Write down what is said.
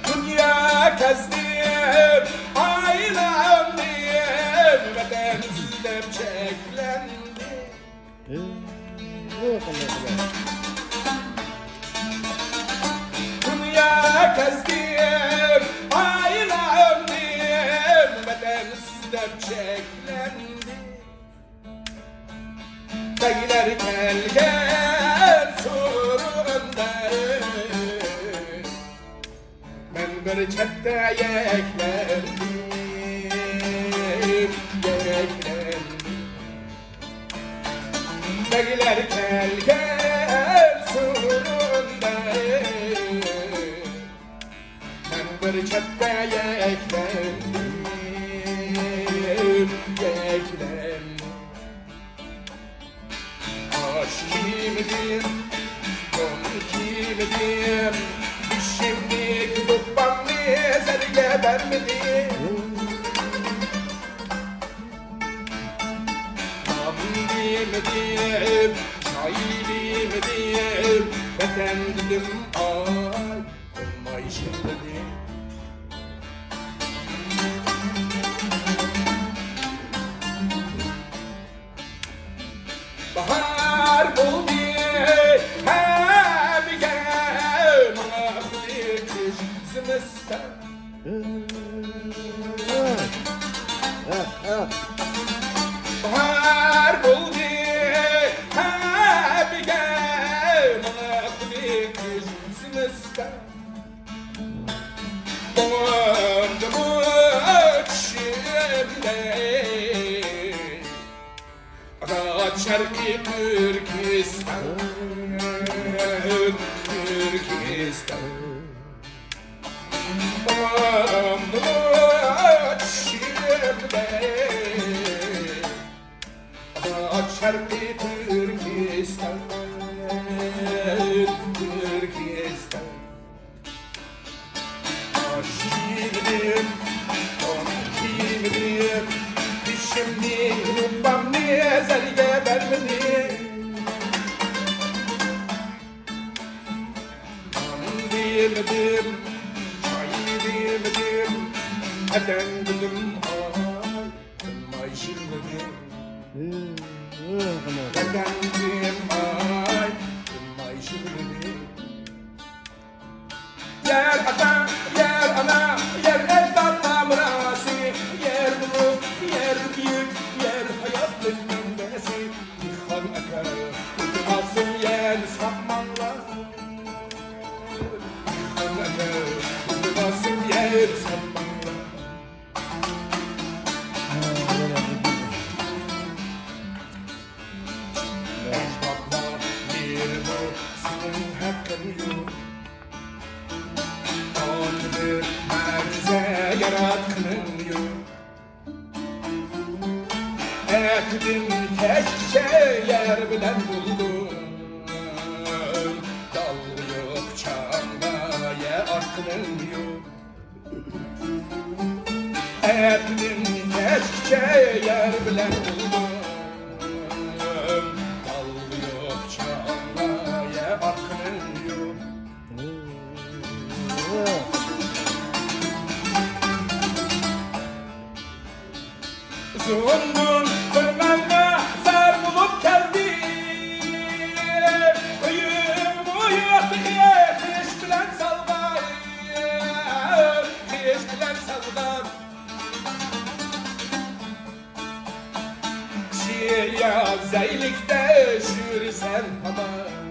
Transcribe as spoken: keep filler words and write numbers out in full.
دۇنيا كەزدىم، ئايلاندىم، ۋەتەن ئىزدەپ چەكلەندىم. دۇنيا كەزدىم، ئايلاندىم، ۋەتەن ئىزدەپ چەكلەندىم. بەگلەر كەلگەن سورۇندا، مەن بىر چەتتە يەكلەندىم، يەكلەندىم. بەگلەر كەلگەن سورۇندا، مەن بىر چەتتە يەكلەندىم، يەكلەندىم. ئاش كىيمىدىم، تون كىيمىدىم، بېشىمدىكى دوپپامنى زەرگە بەرمىدىم. نان دېمىدىم، چاي دېمىدىم، ۋەتەن دېدىم، ئاي، تىنماي يىغلىدىم. باھار بولدى ھەممىگە، ماڭا خۇددى قىش زىمىستان. باھار بولدى ھەممىگە، ماڭا خۇددى قىش زىمىستان. ئوڭۇمدىمۇ چۈشۈمدە ئازاد شەرقىي تۈركىستان، تۈركىستان. ئوڭۇمدىمۇ چۈشۈمدە ئازاد شەرقىي تۈركىستان، تۈركىستان. ئاش يېمىدىم، تون كىيمىدىم، بېشىمنى، دوپپامنى زەرگە بەرمىدىم. نان دېمىدىم، چاي دېمىدىم، ۋەتەن دېدىم، ئاي، تىنماي يىغلىدىم. ۋەتەن دېدىم، ئاي، تىنماي يىغلىدىم. يەر ئاتا، يەر ئانا، يەر ئەجدادلار مىراسى، يەر نۇر، يەر كۆك، يەر ھاياتلىق مەنبەسى. دېھقان ئاكا، ئىلتىماسىم يەرنى ساتماڭلار. دېھقان ئاكا، ئىلتىماسىم يەرنى ساتماڭلار. ئەجدادلار يېرىدۇر سېنىڭ ھەققىڭ يوق. ئاتىلىق مەجۈزە ياراتقىنىڭ يوق. ئەتىدىن كەچكىچە يەر بىلەن بولدۇم. دالغا يوق چاڭغا يەر ئارقىنىڭ يوق. ئەتىدىن كەچكىچە يەر بىلەن بولدۇم. دالغا يوق چاڭغا يەر ئارقىنىڭ يوق. ئۇزۇندىن بىر مەڭگە زار بولۇپ كەلدى. ئۆيۈممۇ يوق تېخى، خىش بىلەن سالغان، خىش بىلەن سالغان. قىشى ياز ئەينەكتە يۈرىسەن ھامان.